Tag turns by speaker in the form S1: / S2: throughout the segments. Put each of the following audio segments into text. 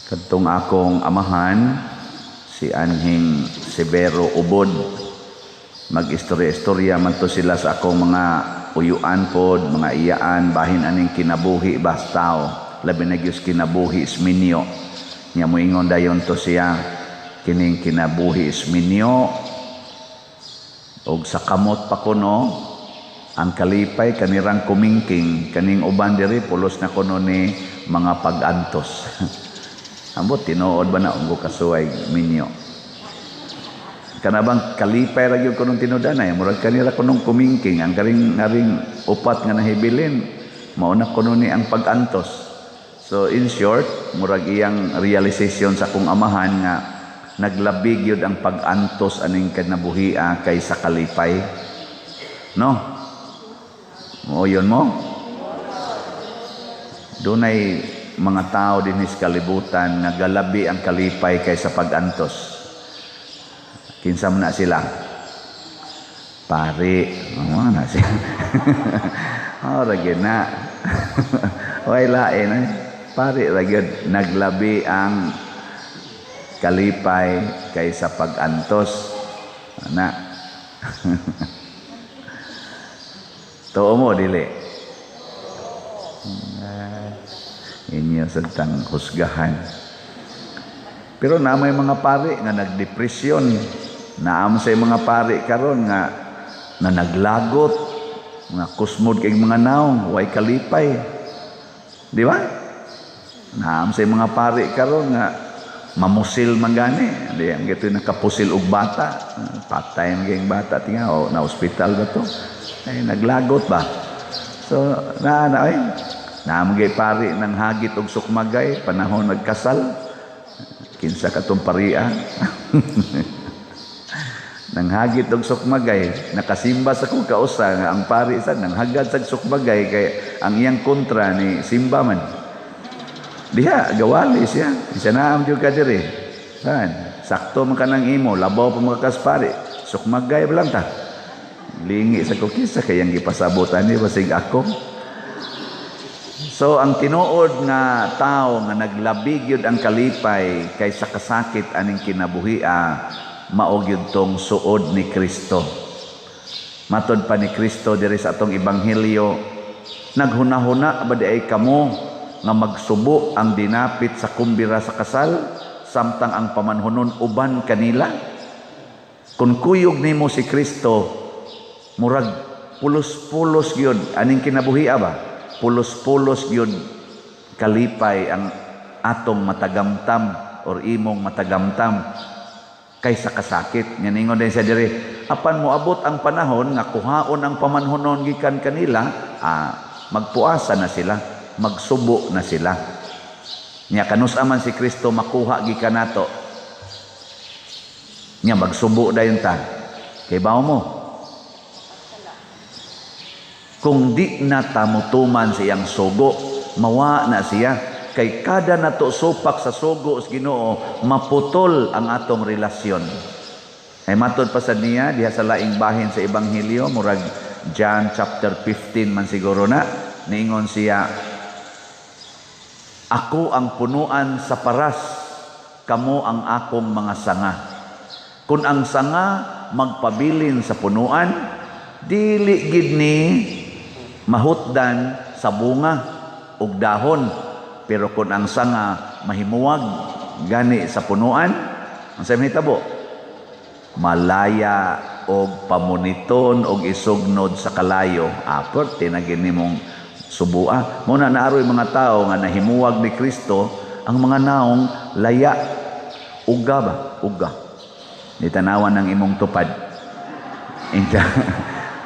S1: Kadtong akong amahan, si Anhing Severo Ubod, mag-istorya-istorya man to sila sa akong mga uyuan pod, mga iyaan, bahin aning kinabuhi bastaw, labi na gyud kinabuhi isminyo. Nya moingon dayon to siya, kining kinabuhi isminyo og sa kamot pa kuno ang kalipay kanirang kumingking, kaning uban diri pulos na kuno ni mga pag-antos. Ambot tinuod ba na unggo kasuway minyo? Kanabang kalipay ra gyud kunong tinudanay, murag kanira kunong kumingking ang karing ngaring upat nga nahibilin, mao na kuno ni ang pag-antos. So in short, murag iyang realization sa akong amahan nga naglabi gyud ang pag-antos aning kinabuhia kaysa kalipay. No? Mo yun mo? Dunay mga tao dinhi sa kalibutan nga galabi ang kalipay kaysa pag-antos. Kinsa man na sila? Pari. Oh, na siya. Oh, ra gyud na. Way lain eh. Pari ra gyud naglabi ang kalipay kaysa pag-antos. Ana. Tuo mo dili. Inyo sa tang husgahan. Pero na may mga pari nga nagdepresyon. Naam sa mga pari karon nga na naglagot, mga kusmod kay mga naong, way kalipay. Di ba? Naam sa mga pari karon nga mamusil man gani. Di ang gito nakapusil og bata. Patay man gayong bata tinga o na ospital ba to? Ay naglagot ba? So naa na ay naam gay pari nang hagit og sukmagay panahon nagkasal. Kinsa katong paria? Nang hagit og sukmagay, nakasimba sa kong kausa nga ang pari sa nang hagad sa sukmagay kay ang iyang kontra ni simba man. Diha gawali siya. Siya naam jud ka diri. Saan? Sakto man kanang imo, labaw pa mga pari. Sukmagay ba lang ta? Lingi sa kukisa kayang gipasabotan ni basig ako. So ang tinuod nga tao nga naglabi gyud ang kalipay kaysa kasakit aning kinabuhia, mao gyud tong suod ni Kristo. Matod pa ni Kristo diri sa atong ebanghelyo, naghunahuna ba di ay kamo nga magsubo ang dinapit sa kumbira sa kasal samtang ang pamanhunon uban kanila? Kung kuyog nimo si Kristo, murag pulos-pulos gyud aning kinabuhia ba? Pulos-pulos gyud kalipay ang atong matagamtam or imong matagamtam kaysa kasakit. Nga ningon din siya diri, apan moabot ang panahon nga kuhaon ang pamanhunon gikan kanila, magpuasa na sila, magsubo na sila. Nya kanus-a man si Kristo makuha gikan nato? Nya magsubo dayon ta. Kay bawo mo. Kung di na ta motuman sa iyang sugo, mawa na siya. Kay kada nato supak sa sugo sa Ginoo, maputol ang atong relasyon. Ay matod pa sad niya diha sa laing bahin sa ebanghelyo, murag John chapter 15 man siguro na, niingon siya, ako ang punuan sa paras, kamo ang akong mga sanga. Kung ang sanga magpabilin sa punuan, dili gid ni mahutdan sa bunga ug dahon. Pero kung ang sanga mahimuwag gani sa punuan, ang sa mahitabo, malaya og pamuniton og isugnod sa kalayo. Apert tinagin nimong subua. Muna naaroy mga tao nga nahimuwag ni Kristo ang mga naong laya. Uga ba? Uga. Ni tanawan ng imong tupad. Inta,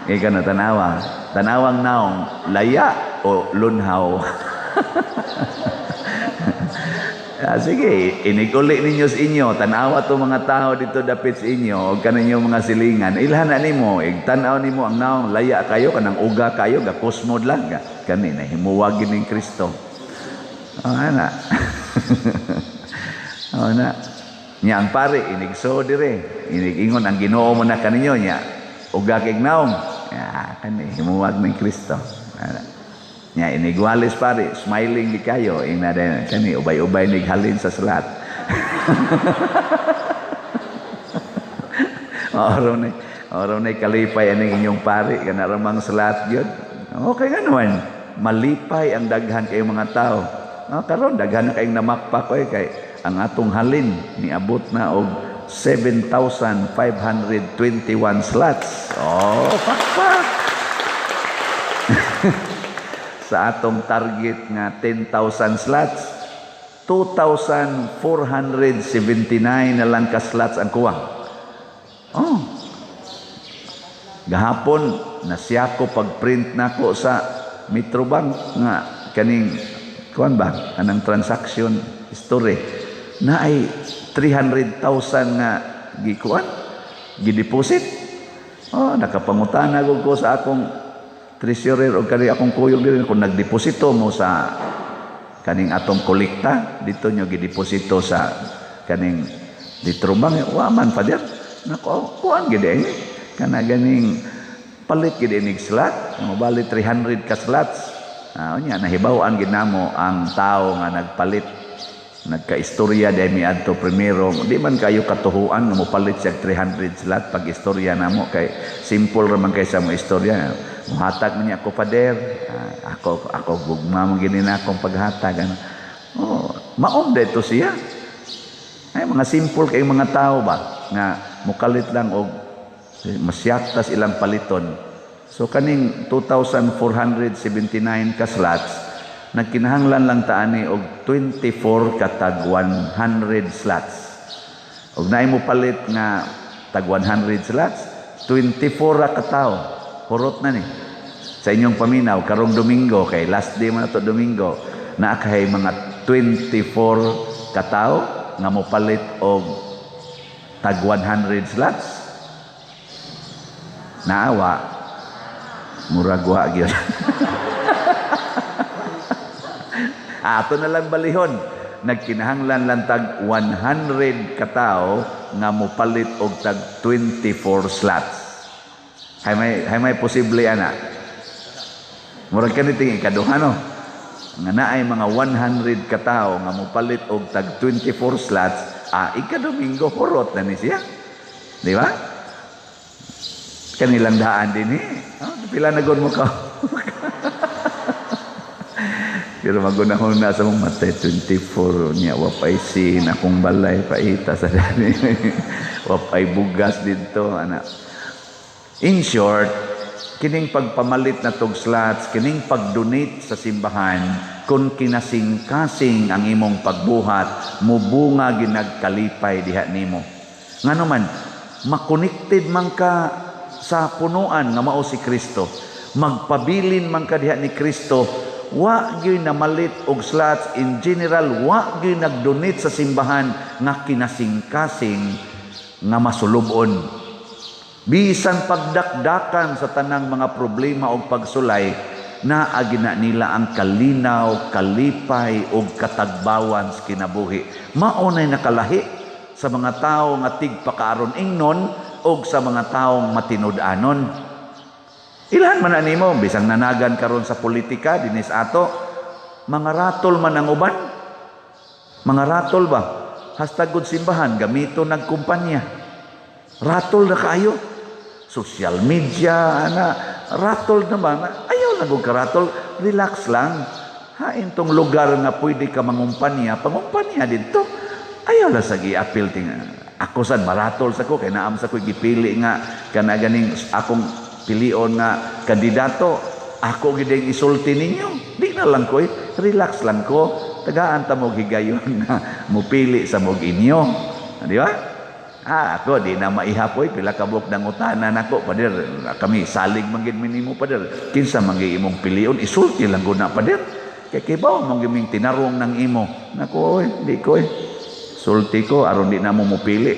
S1: ikaw na tanawa. Tanawang naong laya o lunhaw. Sige, iniguli ninyo sa inyo, tanawa to mga tao dito dapit sa inyo, og kaninyo mga silingan, ilhan na nimo, igtan-aw nimo ang naong laya kayo, kanang uga kayo, gakosmod lang, kani nahimuwag ning Kristo. Oh, ana. Oh, na. Nya ang pare inigso dire, inigingon ang Ginoo mo na kaninyo nya, uga kig naong. Ya, kani himuwag ning Kristo. Ana. Nya inigwalis pare, smiling di kayo ina din kani ubay-ubay nig halin sa slot. Oro ni kalipay aning inyong pare kana ramang slot gyud. Okay nga naman, malipay ang daghan kay mga tao. No, karon daghan na kayong namakpak oy kay ang atong halin niabot na og 7,521 slots. Oh, pakpak. Sa atong target nga 10,000 slots, 2,479 na lang ka slots ang kuwang. Oh. Gahapon nasiyako pag-print nako sa Metrobank nga kaning kuan ba anang transaction history na ay 300,000 nga gikuan gideposit. Oh, nakapangutana ko sa akong treasurer o kani akong kuyog diri kung nagdeposito mo sa kaning atong kolekta dito nyo gideposito sa kaning Metrobank, wa man pader nako kuan gid eh kana ganing palit gid inig slot mobali 300 ka slots. Unya nahibaw-an gid namo ang tao nga nagpalit, nagkaistorya dahil mi adto primero. Di man kayo katuhuan nga mopalit siya 300 slot pag istorya namo kay simple ra man kay sa mo istorya. Muhatag man niya ako, pader, ako ako gugma man gini na akong paghatag ano. Oh, maom dito siya. Ay mga simple kay mga tao ba nga mukalit lang og masyaktas ilang paliton. So kaning 2,479 ka slots, nagkinahanglan lang taani og 24 katag 100 slots. Og naay mo palit nga tag 100 slots, 24 ra ka tawo. Hurot na ni. Sa inyong paminaw karong Domingo kay last day man to Domingo, naa kay mga 24 ka tawo nga mopalit og tag 100 slots. Naawa murag wa gyud. Ato na lang balihon, nagkinahanglan lang tag 100 katao nga mopalit og tag 24 slots. Hay may posible ana. Murag kani ting ikaduha no. Nga naay mga 100 katao nga mopalit og tag 24 slots, ika-Domingo hurot na ni siya. Di ba? Kanilang daan din eh. Oh, pila na gud mo ka. Pero magunahon na sa mong matay 24 niya wapay sin akong balay paita sa dani. Wapay bugas didto ana. In short, kining pagpamalit na tog slots, kining pag-donate sa simbahan, kung kinasing-kasing ang imong pagbuhat, mubunga ginagkalipay diha nimo. Ngano man, makonected man ka sa punuan nga mao si Kristo, magpabilin man ka diha ni Kristo, wa gyud namalit og slots in general, wa gyud nagdonate sa simbahan nga kinasing-kasing nga masulub-on. Bisan pagdakdakan sa tanang mga problema og pagsulay, naa gina nila ang kalinaw, kalipay og katagbawan sa kinabuhi. Mao nay nakalahi sa mga tawo nga tigpakaaron ingnon og sa mga taong matinud-anon. Ilhan man animo bisang nanagan karon sa politika dinis ato, mga ratol man ang uban. Mga ratol ba? Hastag gud simbahan gamito nagkumpanya. Ratol na kaayo. Social media ana, ratol naman. Ayaw lang og karatol, relax lang. Hain tong lugar nga pwede ka mangumpanya, pangumpanya didto. Ayaw lang sa giapil ting ako sad maratol sa ko kay naam sa ko gipili nga kana ganing akong pilion nga kandidato, ako gid ang isulti ninyo. Di na lang ko, relax lang ko. Tagaan ta mo higayon na mupili sa mog inyo. Di ba? Ako di na maihapoy pila ka buok nangutana nako pader. Kami salig man gid minimo pader. Kinsa man gyud imong pilion, isulti lang gud na pader. Kay kibaw man gyud ming tinarong nang imo. Nako oy, di ko oy. Sulti ko aron di na mo mupili.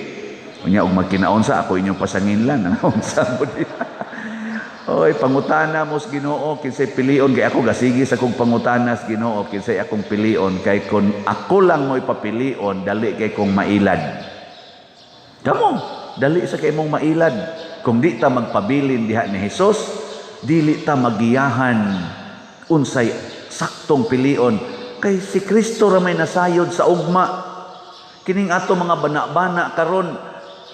S1: Unya og magkinaon sa ako inyong pasanginlan. Unsa mo di? Oy, pangutana mo sa Ginoo kinsay pilion kay ako gasigi sa kong pangutana sa Ginoo kinsay akong pilion kay kun ako lang mo ipapilion dali kay kong mailad. Kamo, dali sa kay mong mailad. Kung di ta magpabilin diha ni Hesus, dili ta magiyahan unsay Saktong pilion kay si Kristo ra may nasayod sa ugma. Kining ato mga bana-bana karon,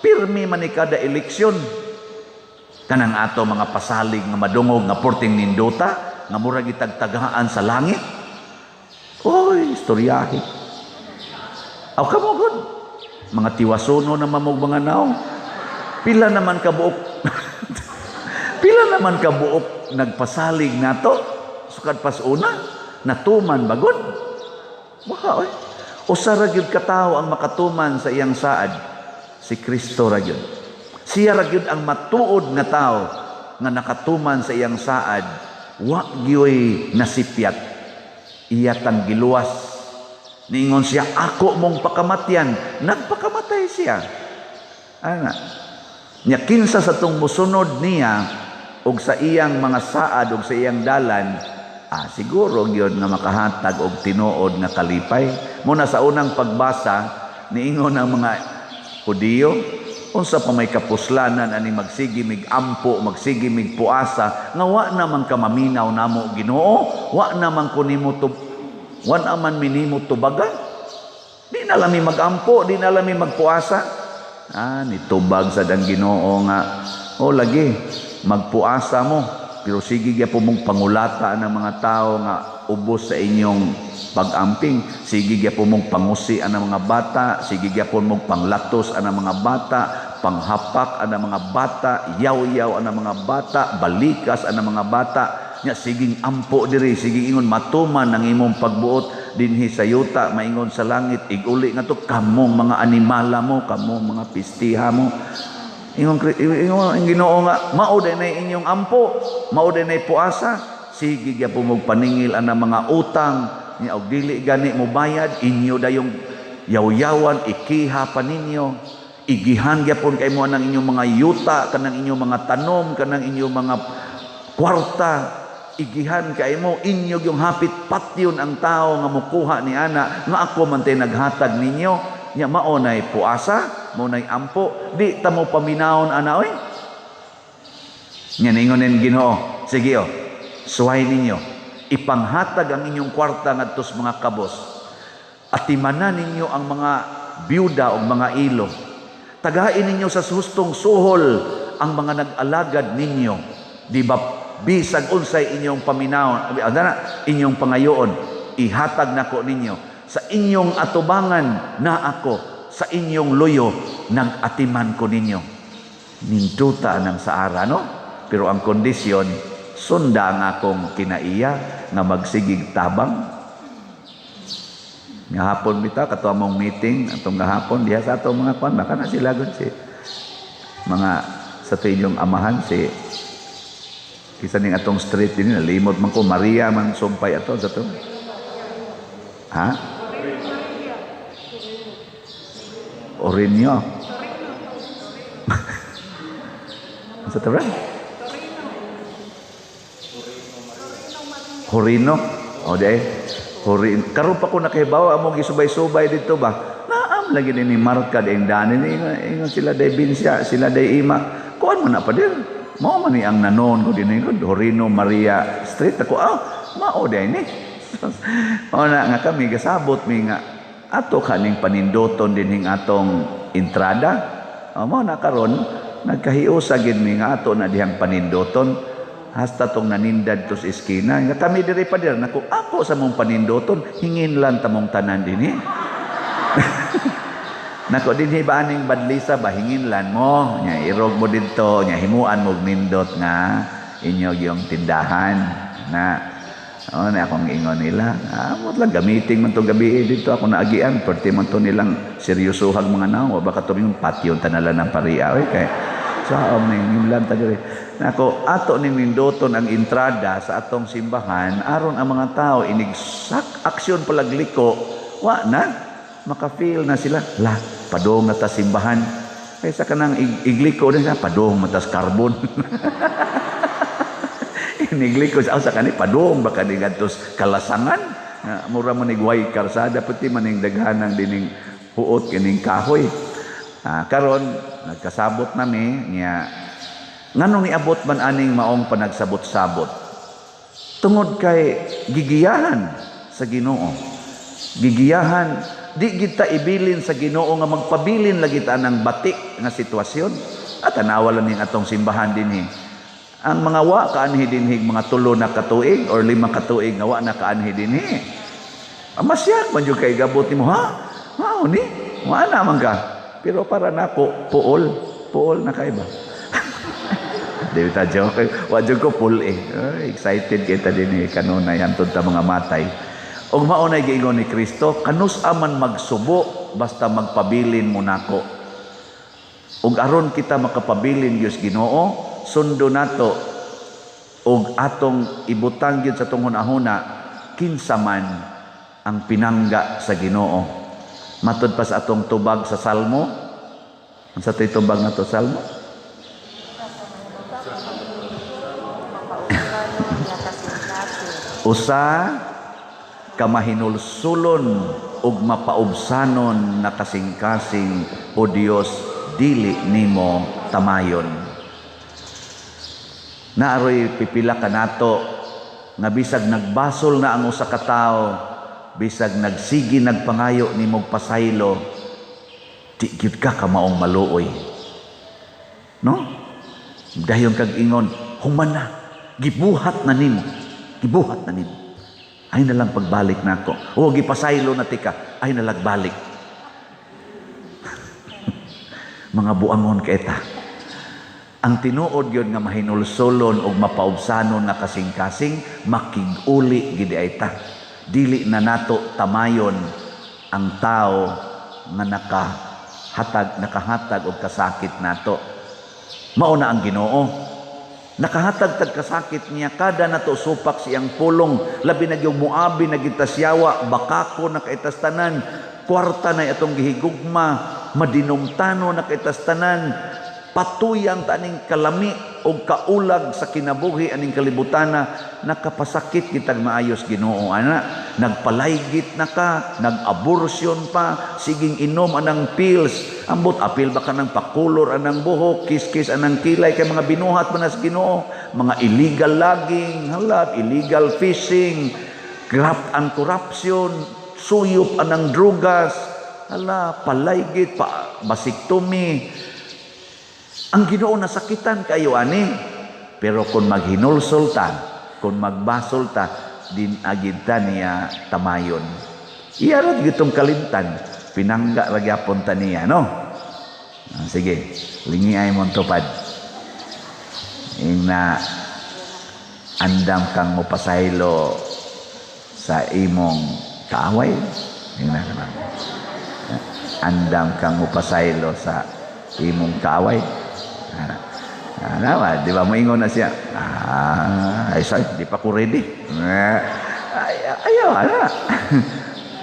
S1: pirmi man ni kada eleksyon, kanang ato mga pasalig nga madungog nga porting nindota nga murag itagtagaan sa langit. Oy, istoryahe. Aw, kamo gud. Mga tiwasono na mamog mga naong. Pila naman kabuok. Pila naman kabuok nagpasalig nato. Sukad pas una, natuman bagod. Wa oy. Usa ra gyud ka tawo ang makatuman sa iyang saad, si Kristo ra gyud. Siya ra gyud ang matuod nga tawo nga nakatuman sa iyang saad, wa gyoy nasipyat. Iya tang giluwas. Niingon siya, "Ako mong pakamatyan." Nagpakamatay siya. Ana. Nya kinsa sa tong musunod niya og sa iyang mga saad og sa iyang dalan, siguro gyud nga makahatag og tinuod nga kalipay. Muna sa unang pagbasa, niingon ang mga Hudiyo, "Unsa pa may kapuslanan ani magsige mig ampo, magsige mig puasa, nga wa naman ka maminaw namo, Ginoo, wa naman ko nimo tub wa naman minimo tubaga. Di na lang mi magampo, di na lang mi magpuasa." Nitubag sad ang Ginoo nga, "O lagi, magpuasa mo, pero sige gyapon mong pangulata ng mga tao nga ubos sa inyong pag-amping. Sige gyapon mong pangusi ang mga bata, sige gyapon mong panglatos ang mga bata, panghapak ang mga bata, yaw-yaw ang mga bata, balikas ang mga bata. Nya siging ampo diri, sige ingon matuman ang imong pagbuot dinhi sa yuta, maingon sa langit, iguli nga to kamong mga animala mo, kamong mga pistiha mo." Ingon ingon ang Ginoo nga mao din na inyong ampo, mao din na puasa. Sige gyapon mong paningil ang mga utang nya og dili gani mo bayad, inyo dayong yaw-yawan, ikiha pa ninyo. Igihan gyapon kay mo ang inyong mga yuta, kanang inyong mga tanom, kanang inyong mga kwarta, igihan kay mo, inyo yung hapit patyon ang tao nga mukuha ni ana nga ako man tay naghatag ninyo. Nya mao nay puasa, mao nay ampo, di ta mo paminawon ana oy." Nya ningon nin Ginoo, "Sige oh, suway ninyo, ipanghatag ang inyong kwarta ngadto sa mga kabos. Atimanan ninyo ang mga byuda o mga ilo. Tagain ninyo sa hustong suhol ang mga nag-alagad ninyo. Di ba bisag unsay inyong paminawon, ano na, inyong pangayoon, ihatag nako ninyo. Sa inyong atubangan na ako, sa inyong luyo nag-atiman ko ninyo." Ninduta ng saara, no? Pero ang kondisyon, sunda ang akong kinaiya nga magsigig tabang. Nga hapon bitaw kato among meeting atong gahapon diha sa atong mga kwan, baka na sila gud si mga sa inyong amahan, si kisa ning atong street din, nalimot man ko, Maria man sumpay ato sa to. Ha? Orinyo. Sa to ba? Horino. O di. Horin. Karon pa ko nakahibaw among gisubay-subay dito ba. Naam lagi ni marka di dani ni ingon sila day binsya, sila day ima. Kuan man na pa dir. Mao man ni ang nanon ko dinhi ko Horino Maria Street ako. Ah, mao day ni. O na nga kami gasabot mi nga ato kaning paninduton dinhing atong entrada. O mao na karon nagkahiusa gid mi nga ato na dihang paninduton hasta tong nanindad to sa eskina. Nga kami diri pa dir nako ako sa mong paninduton, hingin lang tamong tanan dinhi. Nako dinhi ba aning badlisa ba, hingin lan mo nya irog mo didto, nya himuan mo nindot nga inyo yung tindahan na. O na akong ingon nila, amot lang gamitin man tong gabi dito ako naagian, perti man to nilang seryosohag mga naong, wa baka to yung patyon tanalan ng paria oy kay sa aming lang ta diri. Nako ato ning ninduton ang entrada sa atong simbahan aron ang mga tao inig sak aksyon palagliko, wa na maka-feel na sila la padong na ta simbahan kaysa kanang igliko din sa padong matas carbon. Inigliko sa sa kani padong baka ni ngadtos kalasangan. Mura man ni way karsada pati maning daghanang dining huot kining kahoy. Karon nagkasabot nami nya nganong niabot man aning maong panagsabot-sabot. Tungod kay gigiyahan sa Ginoo. Gigiyahan, di kita ibilin sa Ginoo nga magpabilin lagi ta ng bati nga sitwasyon. At tanawa lang ning atong simbahan dinhi. Ang mga wa kaanhi dinhi, mga 3 na katuig or 5 katuig nga wa na kaanhi dinhi. Masyak man jud kay gabot nimo, ha? Mao ni? Wa na man ka. Pero para nako puol, puol na kay ba? Di ta joke. Wa jud ko puol eh. Ay, excited kita dinhi kanunay hantod ta mga matay. Og mao nay giingon ni Kristo, kanus aman magsubo basta magpabilin mo nako. Og aron kita makapabilin Dios Ginoo, sundo nato og atong ibutang gyud sa atong hunahuna kinsa man ang pinangga sa Ginoo. Matud pa sa atong tubag sa Salmo. Unsa to'y tubag nato Salmo? Usa ka mahinulsulon ug mapaubsanon na kasing-kasing, o Dios, dili nimo tamayon. Naaroy pipila ka nato nga bisag nagbasol na ang usa ka tawo, bisag nagsigi nagpangayo nimog pasaylo, di gyud ka kamaong maluoy. No? Dayon kag ingon, human na, gibuhat na nimo, gibuhat na nimo. Ay na lang pagbalik nako. O gipasaylo na tika, ay na lang balik. Mga buangon kaeta. Ang tinuod gyud nga mahinulsolon og mapaubsanon nga kasing-kasing, makig-uli gid ay ta. Dili na nato tamayon ang tao nga nakahatag og kasakit nato. Mao na ang Ginoo. Nakahatag tag kasakit niya kada nato supak siyang pulong, labi na gyud muabi na gid tasyawa, bakako na kaitas tanan, kwarta na atong gihigugma, madinumtano na kaitas tanan, patuyang taning kalami og kaulag sa kinabuhi aning kalibutana, nakapasakit kitag maayos Ginoo ana, nagpalaygit na ka, nag-abortion pa, siging inom anang pills, ambot apil ba ka ng pakulor anang buhok, kiskis anang kilay kay mga binuhat man sa Ginoo, mga illegal logging, halab, illegal fishing, graft and corruption, suyop anang drugas, hala, palaygit, pa, basiktomi. Ang Ginoo nasakitan kayo ani, pero kung maghinulsol ta, kung magbasol ta, din agid ta niya tamayon. Iyarot gitong kalimtan, pinangga ra gyapon ta niya, no? Sige, lingi ay mong tupad. Ina andam kang mopasaylo sa imong kaaway. Ina ka na. Andam kang mopasaylo sa imong kaaway. Nawa, di ba moingon na siya? Ay sorry, di pa ko ready. Ay, ayaw, ana.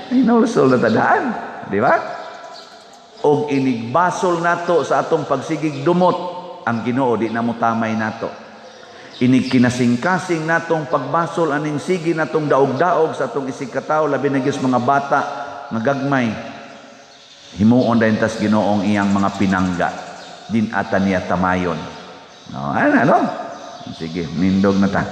S1: Hinulsol na tadaan, di ba? Og inigbasol nato sa atong pagsigig dumot, ang Ginoo di na mo tamay nato. Inig kinasingkasing natong pagbasol aning sige natong daog-daog sa atong isig katawo, labi na gyud mga bata nga gagmay. Himuon dayon tas Ginoong iyang mga pinangga. Din ata niya tamayon. No, ano, no? Sige, nindog na ta.